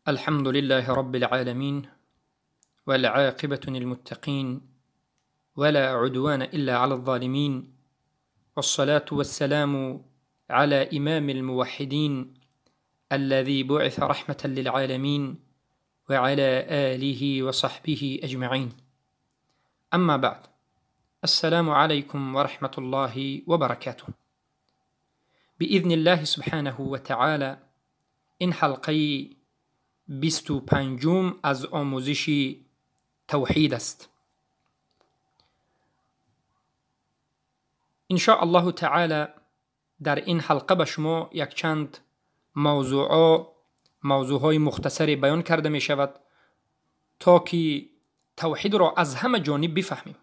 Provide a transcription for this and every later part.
الحمد لله رب العالمين، والعاقبة للمتقين، ولا عدوان إلا على الظالمين، والصلاة والسلام على إمام الموحدين الذي بعث رحمة للعالمين، وعلى آله وصحبه أجمعين. أما بعد، السلام عليكم ورحمة الله وبركاته. بإذن الله سبحانه وتعالى این حلقه 25 از آموزش توحید است. إن شاء الله تعالی در این حلقه به شما یک چند موضوعهای مختصری بیان کرده می شود تا که توحید را از همه جانب بفهمیم.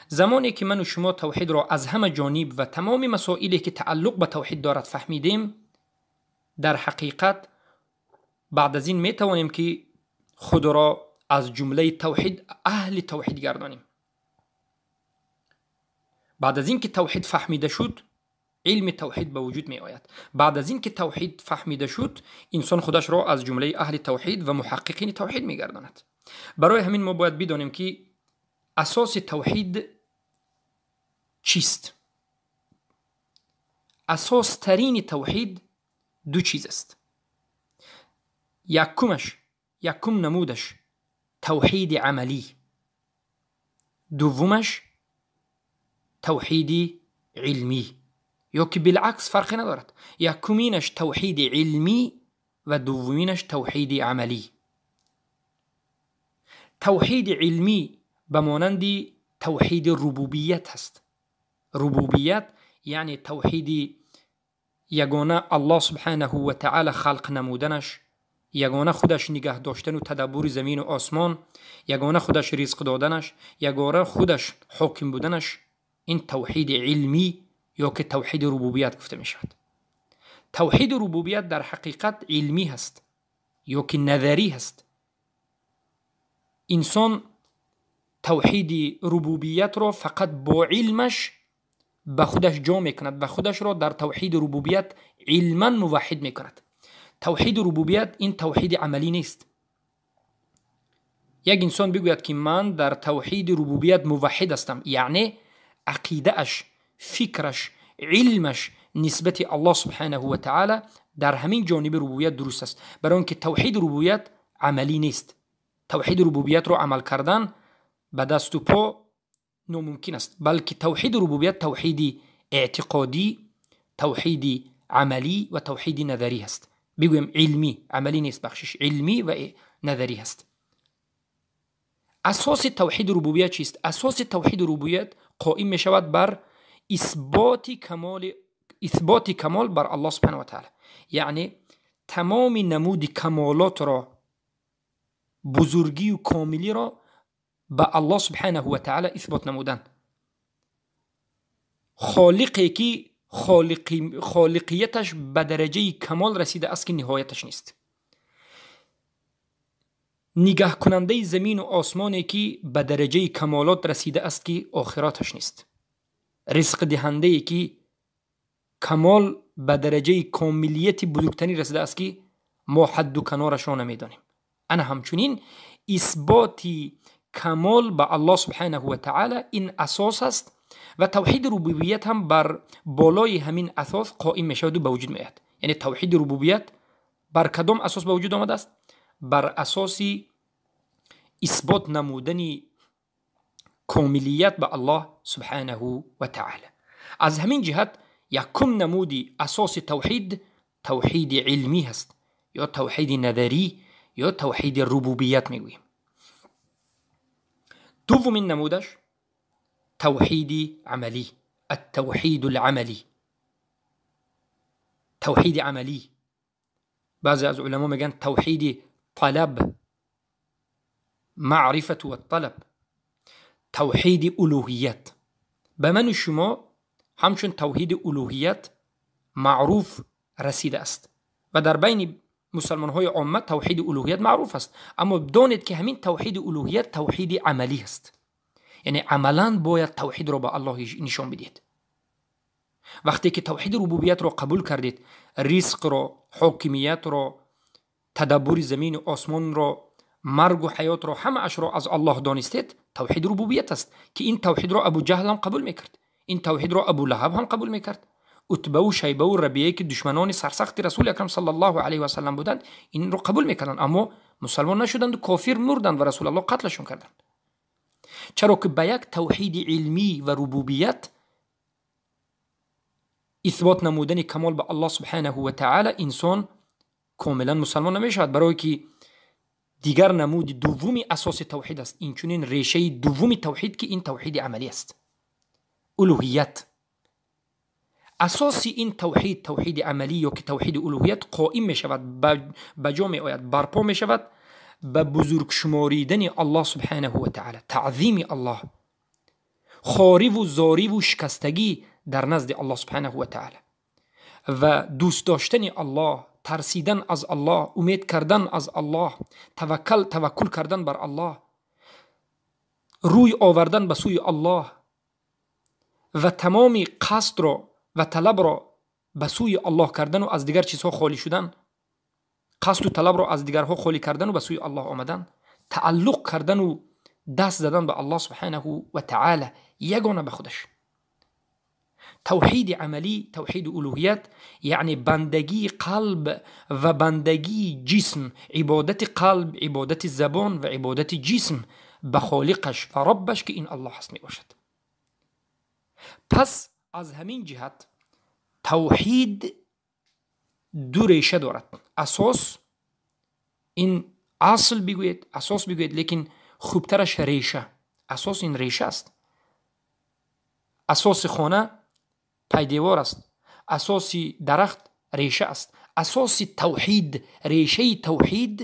زمانی که من و شما توحید را از همه جانب و تمام مسائلی که تعلق به توحید دارد فهمیدیم، در حقیقت بعد از این می توانیم که خود را از جمله توحید اهل توحید گردانیم. بعد از اینکه توحید فهمیده شد، علم توحید به وجود می آید. بعد از اینکه توحید فهمیده شد، انسان خودش را از جمله اهل توحید و محققین توحید می گرداند. برای همین ما باید بدانیم که اساس توحید چیست. اساس ترین توحید دو چیز است. یکم نمودش توحید عملی، دومش توحید علمی، یا که بالعکس فرقی ندارد. یکمینش توحید علمی و دومینش توحید عملی. توحید علمی به مانند توحید ربوبیت هست. ربوبیت یعنی توحید یگانه الله سبحانه و تعالی خلق نمودنش، یگانه خودش نگه داشتن و تدبر زمین و آسمان، یگانه خودش رزق دادنش، یگانه خودش حاکم بودنش. این توحید علمی یا که توحید ربوبیت گفته می شود. توحید ربوبیت در حقیقت علمی هست یا که نظری هست. انسان توحید ربوبیت را فقط با علمش به خودش جا میکند و خودش را در توحید ربوبیت علما موحد میکند. توحید ربوبیت این توحید عملی نیست. یک انسان بگوید که من در توحید ربوبیت موحد هستم، یعنی عقیده اش، فکرش، علمش نسبت الله سبحانه و تعالی در همین جانب ربوبیت درست است. برای اینکه توحید ربوبیت عملی نیست. توحید ربوبیت رو عمل کردن به دست و پا ناممکن است، بلکه توحید ربوبیت توحید اعتقادی، توحید عملی و توحید نظری است. بگویم علمی، عملی نیست، بخشش علمی و نظری است. اساس توحید ربوبیت چیست؟ اساس توحید ربوبیت قائم می شود بر اثبات کمال بر الله سبحانه و تعالی. یعنی تمام نمود کمالات را، بزرگی و کاملی را به الله سبحانه و تعالی اثبات نمودن. خالقی که خالقیتش به درجه کمال رسیده است که نهایتش نیست. نگاه کننده زمین و آسمانی که به درجه کمالات رسیده است که آخراتش نیست. رزق دهنده که کمال به درجه کاملیت بزرگترین رسیده است که ما حد و کنارش را نمیدانیم. انا همچنین اثبات کمال به الله سبحانه و تعالی این اساس است و توحید ربوبیت هم بر بالای همین اساس قائم می شود و به وجود می آید. یعنی توحید ربوبیت بر کدام اساس به وجود آمده است؟ بر اساس اثبات نمودن کاملیت به الله سبحانه و تعالی. از همین جهت یکم نمودی اساس توحید، توحید علمی هست یا توحید نظری یا توحید ربوبیت میگوییم. دومین نمودش توحید عملی، التوحید العملی. توحید عملی بعضی از علما میگن توحید طلب، معرفت و طلب، توحید الوهیت. به من و شما همچون توحید الوهیت معروف رسیده است و در بین مسلمان های عامه توحید الوهیت معروف است، اما دانید که همین توحید الوهیت توحید عملی است. یعنی عملا باید توحید را به الله نشان بدید. وقتی که توحید ربوبیت را قبول کردید، رزق را، حاکمیت را، тадаббури замину осмонро, маргу ҳаётро, ҳамаашро аз Аллоҳ донистед, тавҳиди рубубият аст, ки ин тавҳидро Абу Ҷаҳл ҳам қабул мекард, ин тавҳидро Абу Лаҳаб ҳам қабул мекард, Утбаву Шайбаву Рабие, ки душманони сарсахти Расули Акрам саллаллоҳу алайҳи васаллам буданд, инро қабул мекарданд, аммо мусалмон нашуданд, кофир мурданд ва Расулаллоҳ қатлашон карданд. Чаро ки ба як тавҳиди илмӣ ва рубубият исбот намудани камол ба Аллоҳ субҳанаҳу ва таъала инсон комилан мусалмон намешавад, барое ки дигар намуди дуввуми асоси тавҳид аст, инчунин решаи дуввуми тавҳид, ки ин тавҳиди амалӣ аст, улуҳият. Асоси ин тавҳид, тавҳиди амалӣ ё ки тавҳиди улуҳият, қоим мешавад, ба ҷо меояд, барпо мешавад ба бузургшуморидани Аллоҳ субҳанаҳу ва таъала, таъзими Аллоҳ, хориву зориву шикастагӣ дар назди Аллоҳ субҳанаҳу ва таъала ва дӯст доштани Аллоҳ, тарсидан аз Аллоҳ, умед кардан аз Аллоҳ, таваккул кардан бар Аллоҳ, рӯй овардан ба сӯи Аллоҳ ва тамоми қасдро ва талабро ба сӯи Аллоҳ кардану аз дигар чизҳо холӣ шудан, қасду талабро аз дигарҳо холӣ кардану ба сӯи Аллоҳ омадан, тааллуқ кардану даст задан ба Аллоҳ субҳанаҳу ва таъала ягона ба худаш. Тавҳиди амалӣ, тавҳиди улуҳият, яъне бандагии қалб ва бандагии ҷисм, ибодати қалб, ибодати забон ва ибодати ҷисм ба холиқаш ва роббаш, ки ин Аллоҳ аст, мебошад. Пас аз ҳамин ҷиҳат тавҳид ду реша дорад. Асос ин асл бигӯед, асос бигӯед, лекин хубтараш реша. Асос ин реша аст. Асоси хона пайдевор аст, асоси дарахт реша аст. Асоси тавҳид, решаи тавҳид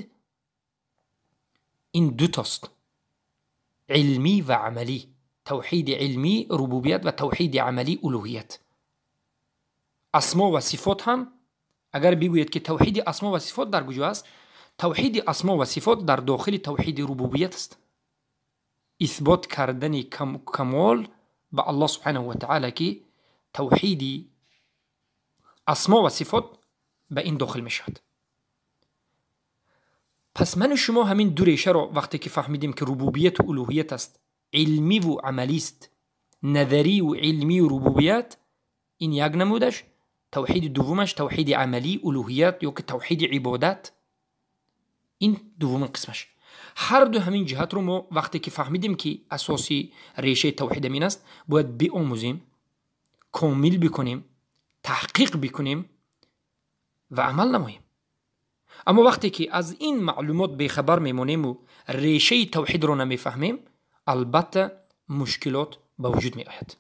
ин дутост: илмӣ ва амалӣ. Тавҳиди илмӣ рубубият ва тавҳиди амалӣ улуҳият. Асмо ва сифот ҳам, агар бигӯед, ки тавҳиди асмо ва сифот дар куҷо аст, тавҳиди асмо ва сифот дар дохили тавҳиди рубубият аст. Исбот кардани камол ба Аллоҳ субҳанаҳу ва таъала, ки тавҳиди асмо ва сифот ба ин дохил мешавад. Пас ману шумо ҳамин ду решаро вақте ки фаҳмидем, ки рубубияту улуҳият аст, илмиву амалист, назариву илмию рубубият, ин як намудаш. Тавҳиди дуввумаш тавҳиди амалӣ, улуҳият ё ки тавҳиди ибодат, ин дуввумин қисмаш. Ҳар ду ҳамин ҷиҳатро мо вақте ки фаҳмидем, ки асоси решаи тавҳид ҳамин аст, бояд биомӯзем, комил бикунем, таҳқиқ бикунем ва амал намоем. Аммо вақте ки аз ин маълумот бехабар мемонему решаи тавҳидро намефаҳмем, албатта мушкилот ба вуҷуд меояд.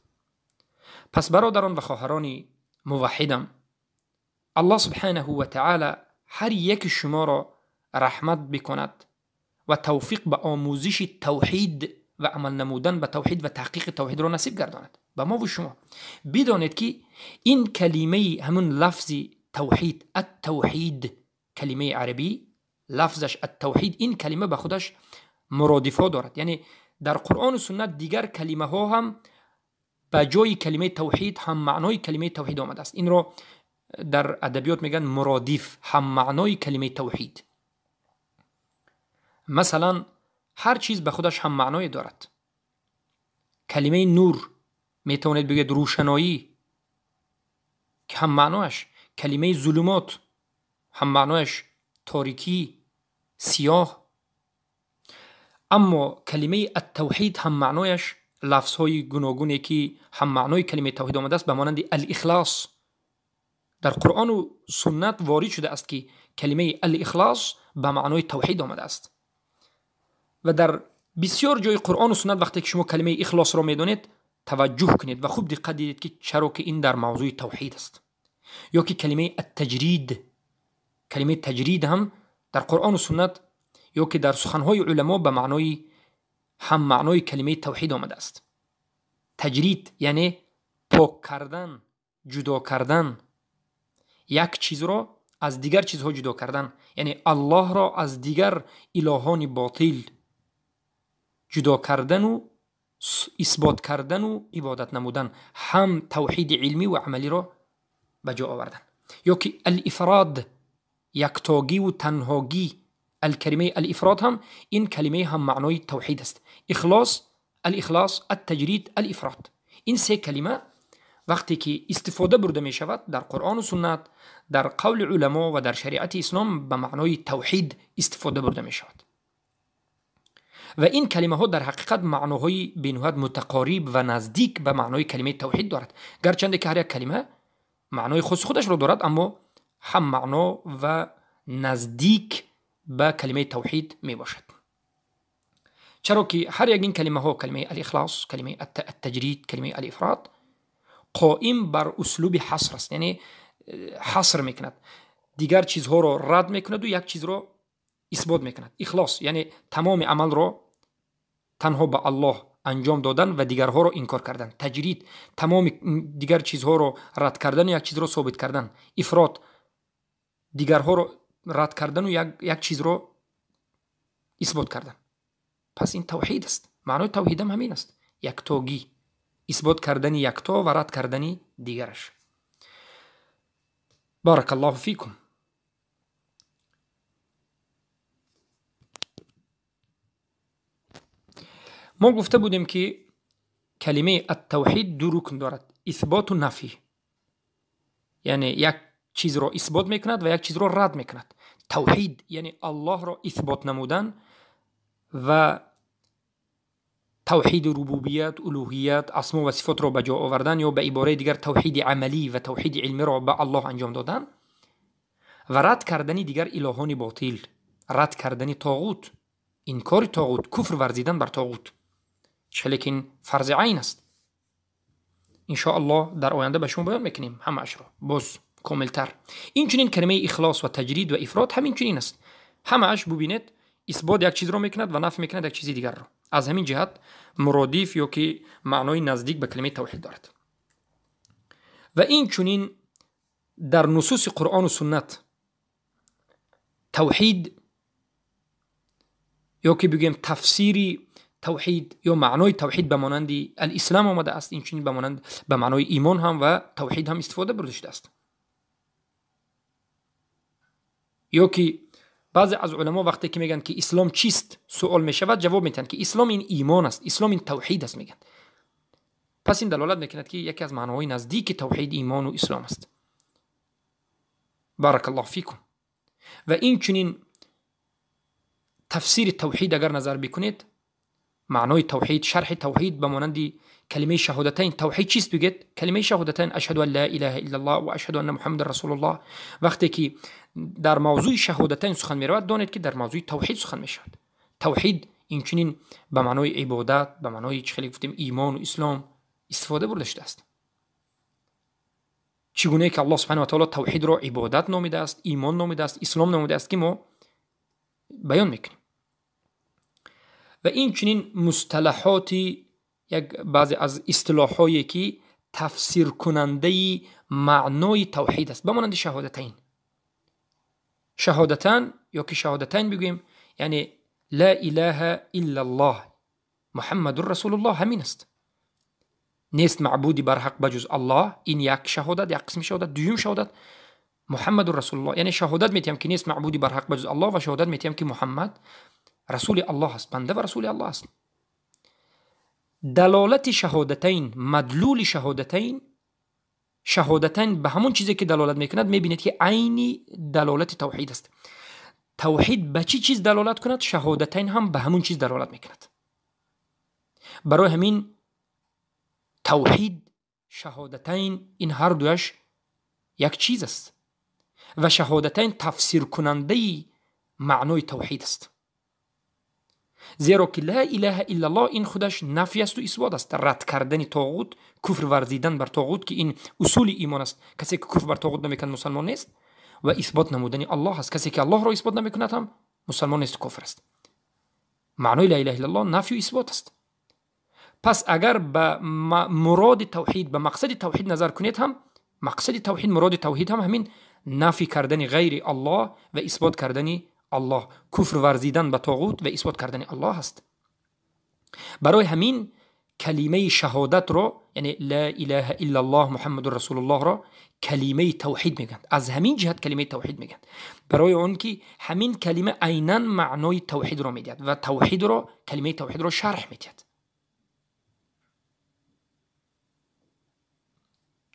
Пас бародарон ва хоҳарони муваҳҳидам, Аллоҳ субҳанаҳу ва таъала ҳар яки шуморо раҳмат бикунад ва тавфиқ ба омӯзиши тавҳид ва амал намудан ба тавҳид ва таҳқиқи тавҳидро насиб гардонад ба мо ва шумо. Бидонед, ки ин калимаи, ҳамун лафзи тавҳид, ат-тавҳид, калимаи арабӣ, лафзаш ат-тавҳид, ин калима ба худаш муродифҳо дорад, яъне дар Қуръону суннат дигар калимаҳо ҳам ба ҷои калимаи тавҳид ҳам маънои калимаи тавҳид омадааст. Инро дар адабиёт мегӯянд муродиф, ҳам маънои калимаи тавҳид. Масалан, ҳар чиз ба худаш ҳам маъное дорад. Калимаи нур метавонед бигӯед рӯшаноӣ, ки ҳам маънояш, калимаи зулумот ҳам маънояш торикӣ, сиёҳ. Аммо калимаи аттавҳид ҳам маънояш, лафзҳои гуногуне, ки ҳам маънои калимаи тавҳид омадааст, ба монанди алихлос, дар Қуръону суннат ворид шудааст, ки калимаи алихлос ба маънои тавҳид омадааст. Ва дар бисёр ҷои Қуръону суннат вақте ки шумо калимаи ихлосро медонед, таваҷҷӯҳ кунед ва хуб диққат дидед, ки чаро ки ин дар мавзӯи тавҳид аст. Ё ки калимаи аттаҷрид, калимаи таҷрид ҳам дар Қуръону суннат ё ки дар суханҳои уламо ба маънои ҳам маънои калимаи тавҳид омадааст. Таҷрид яъне пок кардан, ҷудо кардан, як чизро аз дигар чизҳо ҷудо кардан, яъне Аллоҳро аз дигар илоҳони ботил ҷудо кардану исбот кардану ибодат намудан, ҳам тавҳиди илмӣ ва амалиро ба ҷо овардан. Ё ки алифрод, яктогӣ ва танҳогӣ, калимаи алифрод ҳам ин калимаи ҳам маънои тавҳид аст. Ихлос, алихлос, аттаҷрид, алифрод. Ин се калима вақте ки истифода бурда мешавад дар Қуръону суннат, дар қавли уламо ва дар шариати ислом ба маънои тавҳид истифода бурда мешавад. Ва ин калимаҳо дар ҳақиқат маъноҳои бениҳоят мутақориб ва наздик ба маънои калимаи тавҳид дорад. Гарчанде ки ҳар як калима маънои хоси худашро дорад, аммо ҳам маъно ва наздик ба калимаи тавҳид мебошад. Чаро ки ҳар як ин калимаҳо, калимаи алихлос, калимаи аттаҷрид, калимаи алифрод, қоим бар услуби ҳаср аст, яъне ҳаср мекунад, дигар чизҳоро рад мекунаду як чизро исбот мекунад. Ихлос яъне тамоми амалро танҳо ба Аллоҳ анҷом додан ва дигарҳоро инкор кардан. Таҷрид тамоми дигар чизҳоро рад кардану як чизро собит кардан. Ифрод дигарҳоро рад кардану як чизро исбот кардан. Пас ин тавҳид аст. Маънои тавҳидам ҳамин аст: яктогӣ, исбот кардани якто ва рад кардани дигараш. Баракаллоҳу фикум. Мо гуфта будем, ки калимаи аттавҳид ду рукн дорад: исботу нафӣ, яъне як чизро исбот мекунад ва як чизро рад мекунад. Тавҳид яъне Аллоҳро исбот намудан ва тавҳиди рубубият, улуҳият, асмо ва сифотро ба ҷо овардан, ё ба ибораи дигар тавҳиди амалӣ ва тавҳиди илмиро ба Аллоҳ анҷом додан ва рад кардани дигар илоҳони ботил, рад кардани тоғут, инкори тоғут, куфр варзидан бар тоғут, чӣ ки ин фарзи айн аст. Иншоаллоҳ дар оянда ба шумо баён мекунем ҳамаашро боз комилтар. Инчунин калимаи ихлос ва таҷрид ва ифрод ҳамин чунин аст. Ҳамааш бубинед, исбот як чизро мекунад ва наф мекунад як чизи дигарро. Аз ҳамин ҷиҳат муродиф ё ки маънои наздик ба калимаи тавҳид дорад. Ва инчунин дар нусуси Қуръону суннат тавҳид ё ки бигӯем тафсири тавҳид ё маънои тавҳид ба монанди алислам омадааст. Инчунин ба маънои имон ҳам ва тавҳид ҳам истифода бурда шудааст. Ё ки баъзе аз уламо вақте ки мегӯянд, ки ислом чист, суол мешавад, ҷавоб медиҳанд, ки ислом ин имон аст, ислом ин тавҳид аст, мегӯянд. Пас ин далолат мекунад, ки яке аз маъноҳои наздики тавҳид имону ислом аст. Баракаллоҳу фикум. Ва инчунин тафсири тавҳид агар назар бикунед, маънои тавҳид, шарҳи тавҳид ба монанди калимаи шаҳодатайн. Тавҳид чист бигӯед? Калимаи шаҳодатайн, ашҳаду ан ла илаҳа иллаллоҳ ва ашҳаду анна муҳаммадан расулуллоҳ. Вақте ки дар мавзӯи шаҳодатайн сухан меравад, донед, ки дар мавзӯи тавҳид сухан мешавад. Тавҳид инчунин ба маънои ибодат, ба маънои, чӣ хеле гуфтем, имону ислом истифода бурда шудааст. Чӣ гунае ки Аллоҳ субҳанаҳу ва таоло тавҳидро ибодат номидааст, имон номидааст, ислом номидааст, ки мо баён мекунем. Ва инчунин мусталаҳоти як баъзе аз истилоҳҳое, ки тафсиркунандаи маънои тавҳид аст, ба монанди шаҳодатайн. Шаҳодатан ё ки шаҳодатайн бигӯем, яъне ла илаҳа иллаллоҳ муҳаммадур расулуллоҳ ҳамин аст. Нест маъбуди барҳақ ба ҷуз Аллоҳ. Ин як шаҳодат, як қисми шаҳодат. Дуюм шаҳодат муҳаммадур расулуллоҳ, яъне шаҳодат метиҳам, ки нест маъбуди барҳақ ба ҷуз Аллоҳ, ва шаҳодат метиҳам, ки Муҳаммад расули Аллоҳ аст, банда ва расули Аллоҳ аст. Далолати шаҳодатайн, мадлули шаҳодатайн, шаҳодатайн ба ҳамон чизе ки далолат мекунад, мебинед, ки айни далолати тавҳид аст. Тавҳид ба чӣ чиз далолат кунад, шаҳодатайн ҳам ба ҳамон чиз далолат мекунад. Барои ҳамин тавҳид, шаҳодатайн ин ҳар дуяш як чиз аст ва шаҳодатайн тафсиркунандаи маънои тавҳид аст. Зеро ки ла илаҳа иллаллоҳ ин худаш нафй асту исбот аст, рад кардани тоғут, куфр варзидан бар тоғут, ки ин усули имон аст. Касе ки куфр бар тоғут намекунад, мусалмон нест, ва исбот намудани Аллоҳ аст. Касе ки Аллоҳро исбот намекунад ҳам мусалмон нест, кофир аст. Маънои ла илаҳа иллаллоҳ нафю исбот аст. Пас агар ба муроди тавҳид, ба мақсади тавҳид назар кунед ҳам, мақсади тавҳид, муроди тавҳид ҳам ҳамин нафи кардани ғайри Аллоҳ ва исбот кардани Аллоҳ, куфр варзидан ба тоғут ва исбот кардани Аллоҳ аст. Барои ҳамин калимаи шаҳодатро, яъне ла илаҳа иллаллоҳ муҳаммадур расулуллоҳро калимаи тавҳид мегӯянд. Аз ҳамин ҷиҳат калимаи тавҳид мегӯянд, барои он ки ҳамин калима айнан маънои тавҳидро медиҳад ва тавҳидро, калимаи тавҳидро шарҳ медиҳад.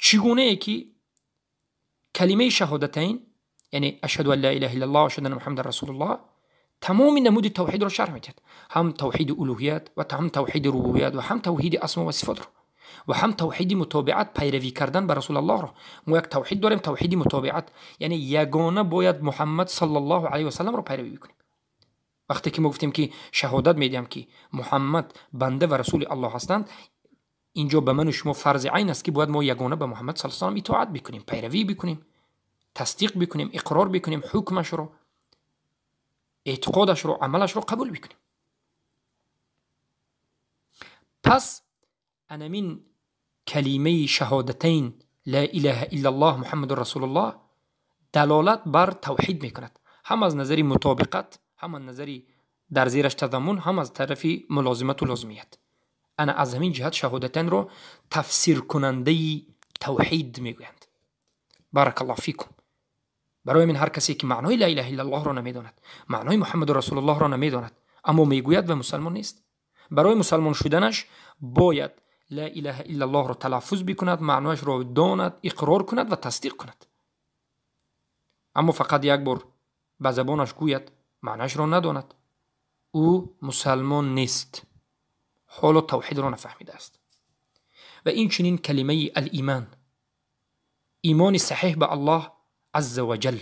Чӣ гунае ки калимаи шаҳодатайн, яъне ашҳаду ан ла илаҳа иллаллоҳ ва ашҳаду анна муҳаммадан расулуллоҳ, тамоми намуди тавҳидро шарҳ медиҳад, ҳам тавҳиди улуҳият ва ҳам тавҳиди рубубият ва ҳам тавҳиди асмо ва сифотро ва ҳам тавҳиди мутобиат, пайравӣ кардан ба расулаллоҳро. Мо як тавҳид дорем, тавҳиди мутобиат, яъне ягона бояд муҳаммад саллаллоҳу алайҳи васалламро пайравӣ бикунем. Вақте ки мо гуфтем ки шаҳодат медиҳам ки муҳаммад банда ва расули аллоҳ ҳастанд, инҷо ба ману шумо фарзи айн аст ки бояд мо ягона ба муҳаммад саллаллоҳу алайҳи васаллам итоат бикунем, пайравӣ бикунем, тасдиқ бикунем, иқрор бикунем, ҳукмашро, эътиқодашро, амалашро қабул бикунем. Пас анамин калимаи шаҳодатайн ла илаҳа иллаллоҳ муҳаммадур расулуллоҳ далолат бар тавҳид мекунад, ҳам аз назари мутобиқат, ҳам аз назари дар зераш тазаммун, ҳам аз тарафи мулозимату лозимият. Ана аз ҳамин ҷиҳат шаҳодатайнро тафсиркунандаи тавҳид мегӯянд. Баракаллоҳу фикум. Барои ҳамин ҳар касе ки маънои ла илаҳа иллаллоҳро намедонад, маънои муҳаммаду расулуллоҳро намедонад, аммо мегӯяд ва мусалмон нест, барои мусалмон шуданаш бояд ла илаҳа иллаллоҳро талаффуз бикунад, маънояшро донад, иқрор кунад ва тасдиқ кунад. Аммо фақат як бор ба забонаш гӯяд, маънояшро надонад, ӯ мусалмон нест, ҳоло тавҳидро нафаҳмидааст. Ва инчунин калимаи алиман, имони саҳиҳ ба аллоҳ азза ва ҷал.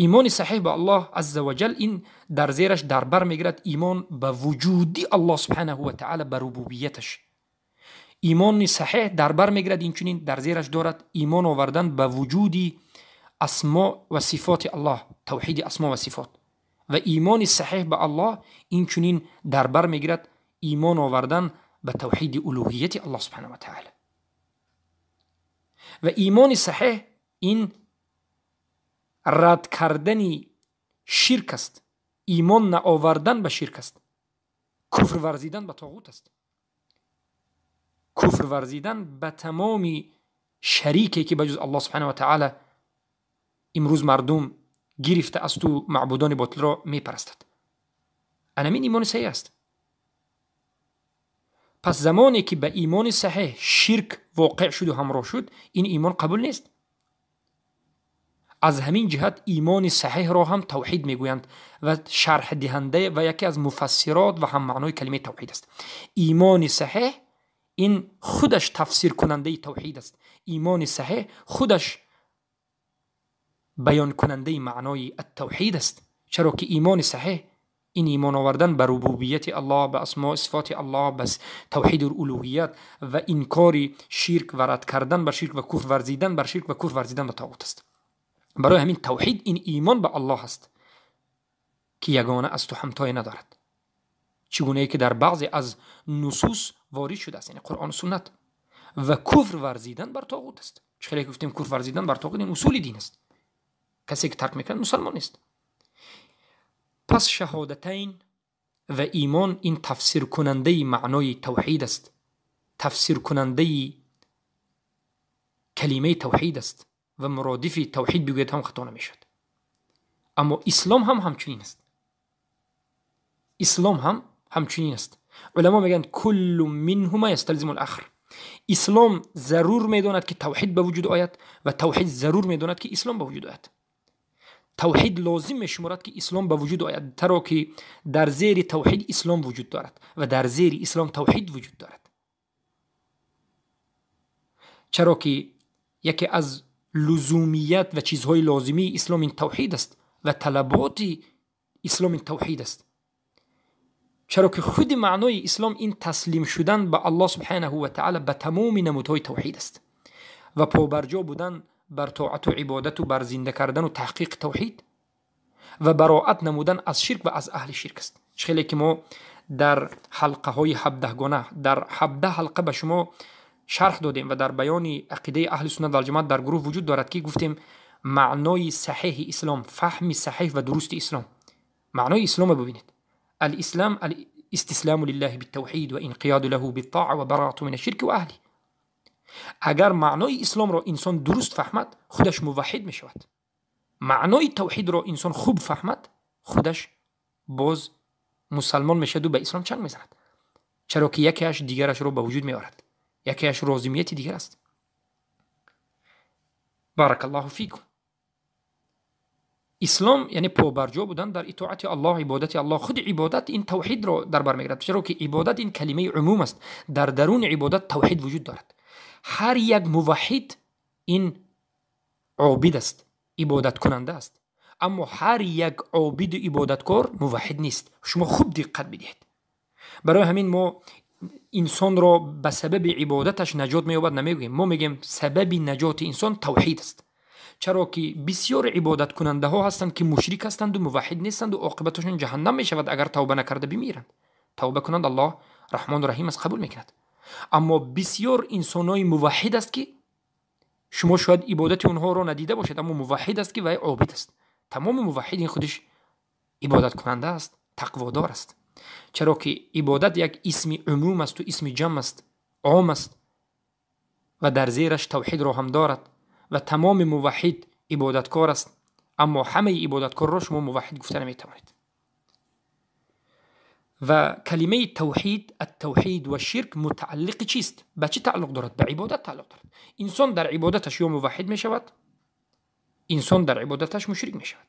Имони саҳиҳ ба аллоҳ азза ва ҷал ин дар зераш дар бар мегирад имон ба вуҷуди аллоҳ субҳанаҳу ва таъала, ба рубубияташ. Имони саҳиҳ дар бар мегирад, инчунин дар зераш дорад имон овардан ба вуҷуди асмо ва сифоти аллоҳ, тавҳиди асмо ва сифот. Ва имони саҳиҳ ба аллоҳ инчунин дар бар мегирад имон овардан ба тавҳиди улуҳияти аллоҳ субҳанаҳу ва таъала. Ва имони саҳиҳ ин рад кардани ширк аст, имон наовардан ба ширк аст, куфр варзидан ба тоғут аст, куфр варзидан ба тамоми шарике ки ба ҷуз аллоҳ субҳанаҳу ва таъала имрӯз мардум гирифта асту маъбудони ботилро мепарастад. Анамин имони саҳиҳ аст. Пас замоне ки ба имони саҳиҳ ширк воқеъ шуду ҳамроҳ шуд, ин имон қабул нест. Аз ҳамин ҷиҳат имони саҳиҳро ҳам тавҳид мегӯянд ва шарҳдиҳанда ва яке аз муфассирот ва ҳаммаънои калимаи тавҳид аст. Имони саҳиҳ ин худаш тафсиркунандаи тавҳид аст. Имони саҳиҳ худаш баёнкунандаи маънои аттавҳид аст. Чаро ки имони саҳиҳ ин имон овардан ба рубубияти аллоҳ, ба асмо сифоти аллоҳ, ба тавҳиди улуҳият ва инкори ширк ва рад кардан бар ширк ва куфр варзидан бар ширк ва куфр варзидан ба тоғут аст. Барои ҳамин тавҳид ин имон ба аллоҳ аст ки ягона асту ҳамтое надорад, чӣ гунае ки дар баъзе аз нусус ворид шудааст, яъне қуръону суннат. Ва куфр варзидан бар тоғут аст. Чӣ хеле гуфтем, куфр варзидан бар тоғут ин усули дин аст. Касе ки тарк мекунад мусалмон нест. Пас шаҳодатайн ва имон ин тафсиркунандаи маънои тавҳид аст, тафсиркунандаи калимаи тавҳид аст ва муродифи тавҳид бигӯяд ҳам хато намешавад. Аммо ислом ҳам ҳамчунин аст. Ислом ҳам ҳамчунин аст. Уламо мегӯянд куллу минҳума ясталзиму ал-ахр. Ислом зарур медонад ки тавҳид ба вуҷуд ояд ва тавҳид зарур медонад ки ислом ба вуҷуд ояд. Тавҳид лозим мешуморад ки ислом ба вуҷуд ояд, таро ки дар зери тавҳид ислом вуҷуд дорад ва дар зери ислом тавҳид вуҷуд дорад. Чаро ки яке аз лузумият ва чизҳои лозимии ислом ин тавҳид аст ва талаботи ислом ин тавҳид аст. Чаро ки худи маънои ислом ин таслим шудан ба аллоҳ субҳанаҳу ва таъала ба тамоми намудҳои тавҳид аст ва побарҷо будан бар тоату ибодату бар зинда кардану таҳқиқи тавҳид ва бароат намудан аз ширк ва аз аҳли ширк аст. Чӣ хеле ки мо дар ҳалқаҳои ҳабдаҳгона, дар 17 ҳалқа ба шумо шарҳ додем ва дар баёни ақидаи аҳли суннат валҷамоат дар гурӯҳ вуҷуд дорад ки гуфтем маънои саҳиҳи ислом, фаҳми саҳиҳ ва дурусти ислом. Маънои исломро бибинед. Алислам استسلام لله بالتوحید و انقیاد له بالطاعة و براءة من الشرک و اهله. اگر معنای اسلام را انسان درست فهمد خودش موحد می شود. معنای توحید را انسان خوب فهمد خودش باز مسلمان می شود و به اسلام چنگ می زند. چرا که یکیش دیگرش را به وجود می آورد، یکیش رازمیت دیگر است. بارک الله فیکم. اسلام یعنی پابرجا بودن در اطاعت الله، عبادت الله. خود عبادت این توحید را در بر میگیرد، چرا که عبادت این کلمه عموم است. در درون عبادت توحید وجود دارد. هر یک موحد این عابد است، عبادت کننده است، اما هر یک عابد عبادتکار موحد نیست. شما خوب دقت بدهید. برای همین ما انسان را به سبب عبادتش نجات مییابد نمیگوییم. ما میگیم سبب نجات انسان توحید است. چرا که بسیار عبادت کننده ها هستند که مشرک هستند و موحد نیستند و عاقبتشون جهنم میشود اگر توبه نکرده بمیرند. توبه کنند الله رحمان و رحیم است، قبول میکند. اما بسیار انسانای موحد است که شما شاید عبادت اونها را ندیده باشید، اما موحد است که وی عابد است. تمام موحدین خودش عبادت کننده است، تقوادار است. چرا که عبادت یک اسم عموم است و اسم جمع است، عام است و در زیرش توحید را هم دارد و تمام موحد عبادتکار است، اما همه عبادتکار را شما موحد گفته نمیتوانید. و کلمه توحید، التوحید و شرک متعلق چیست؟ به چه تعلق دارد؟ به عبادت تعلق دارد. انسان در عبادتش یا موحد می شود، انسان در عبادتش مشرک می شود.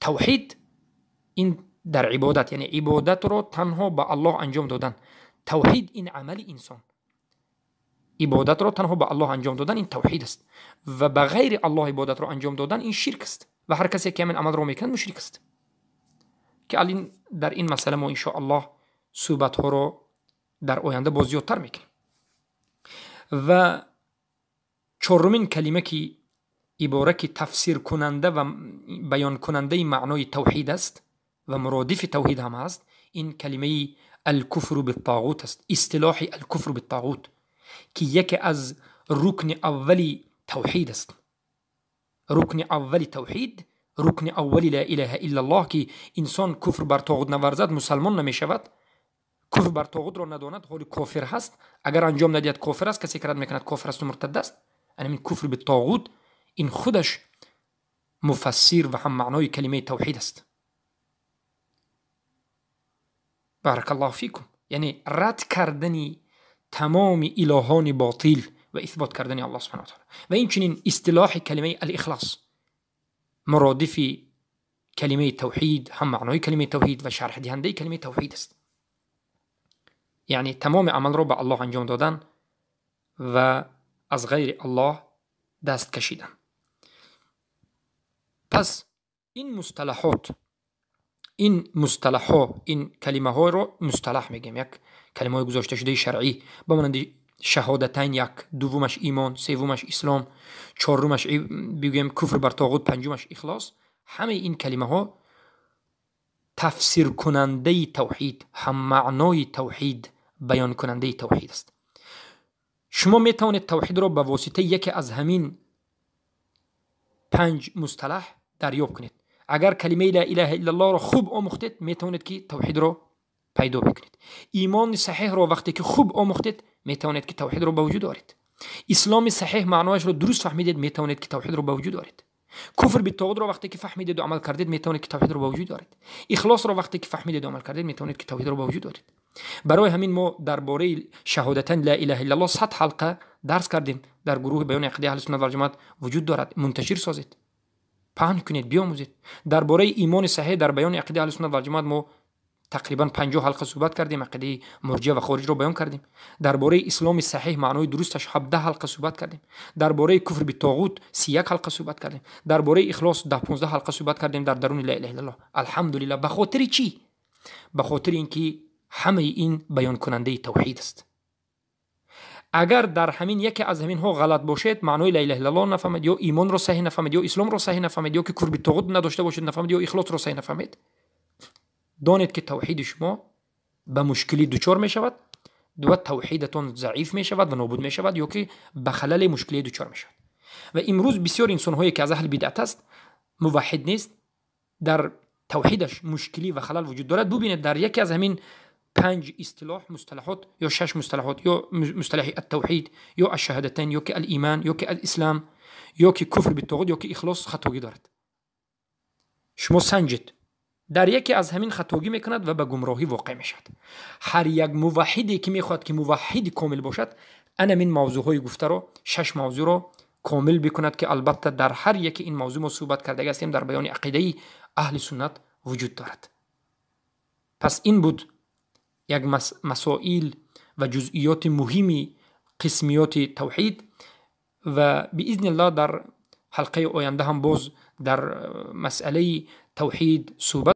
توحید این در عبادت، یعنی عبادت را تنها به الله انجام دادن. توحید این عمل انسان، عبادت را تنها به الله انجام دادن این توحید است و به غیر الله عبادت را انجام دادن این شرک است و هر کسی که این عمل را میکند مشرک است. که الان در این مسئله ما ان شاء الله صحبت ها را در آینده باز زیادتر میکنیم. و چهارمین کلمه که عباره که تفسیر کننده و بیان کننده معنای توحید است و مرادف توحید هم است، این کلمه الکفر بالطاغوت است. اصطلاح الکفر بالطاغوت که یکی از رکن اولی توحید است. رکن اول توحید، رکن اول لا اله الا الله، که انسان کفر بر طاغوت نورزد مسلمان نمی شود. کفر بر طاغوت را نداند حال کافر هست، اگر انجام ندهد کافر است، کسی که رد میکند کافر است و مرتد است. یعنی کفر به طاغوت این خودش مفسر و هم معنای کلمه توحید است. بارک الله فیکم. یعنی رد کردن تمام الهان باطل و اثبات کردن الله سبحانه و تعالی. و این چنین اصطلاح کلمه الاخلاص مرادف کلمه توحید، هم معنای کلمه توحید و شرح دهنده کلمه توحید است. یعنی تمام عمل را به الله انجام دادن و از غیر الله دست کشیدن. پس این مصطلحات، این مصطلح ها، این کلمه ها رو مصطلح میگیم، یک کلمه های گذاشته شده شرعی با مانند شهادتین یک، دومش ایمان، سومش اسلام، چهارمش بگیم کفر بر طاغوت، پنجمش اخلاص. همه این کلمه ها تفسیر کننده توحید، هم معنای توحید، بیان کننده توحید است. شما میتوانید توحید را به واسطه یکی از همین پنج مصطلح دریافت کنید. اگر کلمه لا اله الا الله را خوب آموختید میتوانید که توحید را پیدا بکنید. ایمان صحیح را وقتی که خوب آموختید میتوانید که توحید را به وجود آورید. اسلام صحیح معنایش را درست فهمیدید میتوانید که توحید را به وجود آورید. کفر به طاغوت را وقتی که فهمیدید و عمل کردید میتوانید که توحید را به وجود آورید. اخلاص را وقتی که فهمیدید و عمل کردید میتوانید که توحید را به وجود آورید. برای همین ما درباره شهادتن لا اله الا الله 100 حلقه درس کردیم. در گروه بیان عقیده اهل سنت و جماعت وجود دارد، منتشر سازید، پهن کنید، بیاموزید. درباره ایمان صحیح در بیان عقیده اهل سنت و جماعت ما تقریبا 50 حلقه صحبت کردیم، عقیده مرجئه و خارج رو بیان کردیم. درباره اسلام صحیح معنای درستش 17 حلقه صحبت کردیم. درباره کفر به طاغوت 31 حلقه صحبت کردیم. درباره اخلاص 10 15 حلقه صحبت کردیم در درون لا اله الا الله. الحمدلله. به خاطر چی؟ به خاطر اینکه همه این بیان کننده توحید است. اگر در همین یکی از همین ها غلط باشد، معنای لا اله الا الله نفهمید، یا ایمان رو صحیح نفهمید، یا اسلام رو صحیح نفهمید، یا که کفر به طاغوت نداشته باشید نفهمید، یا اخلاص رو صحیح نفهمید، دانید که توحید شما به مشکلی دچار می شود و توحیدتان ضعیف می شود و نابود می شود، یا که به خلل مشکلی دچار می شود. و امروز بسیار انسان هایی که از اهل بدعت است، موحد نیست، در توحیدش مشکلی و خلل وجود دارد. ببینید در یکی از همین панҷ истилоҳ, мусталаҳот ё шаш мусталаҳот, ё мусталаҳи ат-тавҳид, ё аш-шаҳадатайн, ё ки ал-иман, ё ки ал-ислам, ё ки куфр биттоғут, ё ки ихлос хатогӣ дорад. Шумо санҷед, дар яке аз ҳамин хатогӣ мекунад ва ба гумроҳӣ воқеъ мешавад. Ҳар як муваҳҳиде ки мехоҳад ки муваҳҳиди комил бошад, анамин мавзӯъҳои гуфтаро, шаш мавзӯъро комил бикунад, ки албатта дар ҳар яке ин мавзӯъ мо суҳбат кардаги ҳастем, дар баёни ақидаи аҳли суннат вуҷуд дорад. Пас ин буд як масоил ва ҷузъиёти муҳими қисмиёти тавҳид ва биизниллаҳ дар ҳалқаи оянда ҳам боз дар масъалаи тавҳид суҳбат